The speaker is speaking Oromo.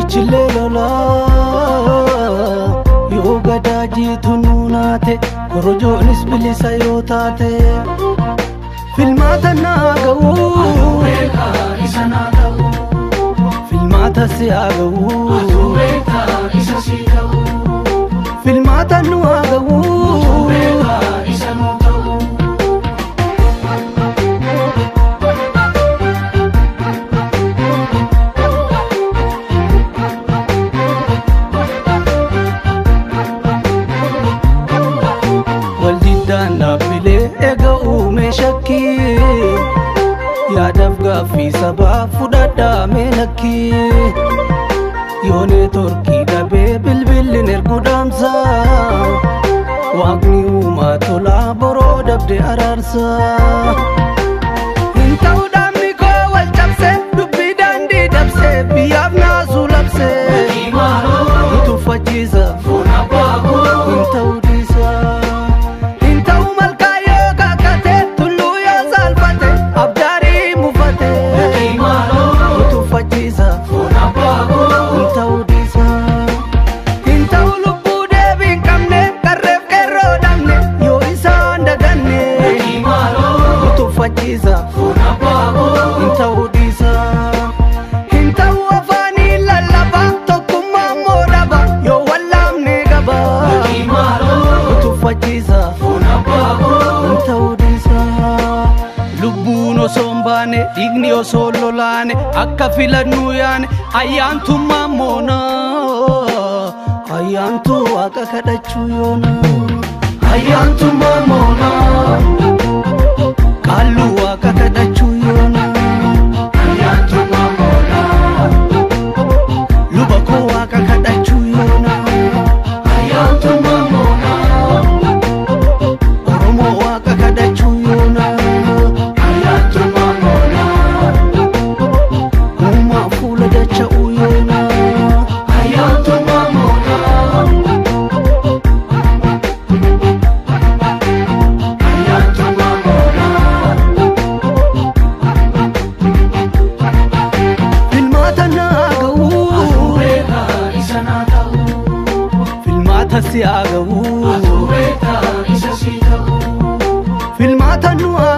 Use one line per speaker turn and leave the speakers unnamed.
Michile lola yoo gadaa jiitu nuunaate korojoonis bilisa yoo taate filmaata naa ga'uu
isa naa ta'u
filmaata si haa ga'uu
atuu beektaa isa si ta'u
filmaata nu haa ga'uu
atuu beektaa isa nu ta'u.
Waldiddaan dhaabbilee eega uume shakkii yaadaaf gaaffii sabaa fudhadhaa mee lakkii yoo neetworkii dhabee bilbilli ergu dhaamsa waaqni uumaa tolaa boroo dabde araarsa. Hin ta'u dhaabni koo wal cabse dubbii daandii dabse biyyaaf naasuu labse nu tuffachiisa hin ta'u dhiisa. Hin ta'u malkaa yoo kakate tulluu yoo salphate abdaarii mufate nu tuffachiisa hin ta'u dhiisa. Hin ta'u lubbuu deebii hin qabne qarreef qeerroo dhabne yoo isaan daganne nu tuffachiisa hin ta'u dhiisa. Hin ta'u afaanii lallaba tokkummaa immoo dhaba yoo wallaamne qaba nu tuffachiisa hin ta'u dhiisa. Lubbuun osoo hin baane dhiigni osoo hin lolaane akka filannuu yaane ayyaantummaa moona ayyaantuu waaqa kadhachuu yoona ayyaantummaa moona qaalluu waaqa kadhachuu yoona
Ayyaantummaa moona
luba koo waaqa kadhachuu yoona
ayyaantummaa moona
Oromoo waaqa kadhachuu yoona
ayyaantummaa moona
uumaa fuula dacha'uu yoona.
ayyaantummaa moona ayyaantummaa moona.
Filmaata naa ga'uu
Beekaa isa naa ta'u
filmaata si haa ga'uu
atuu beektaa isa si ta'u
filmaata nu haa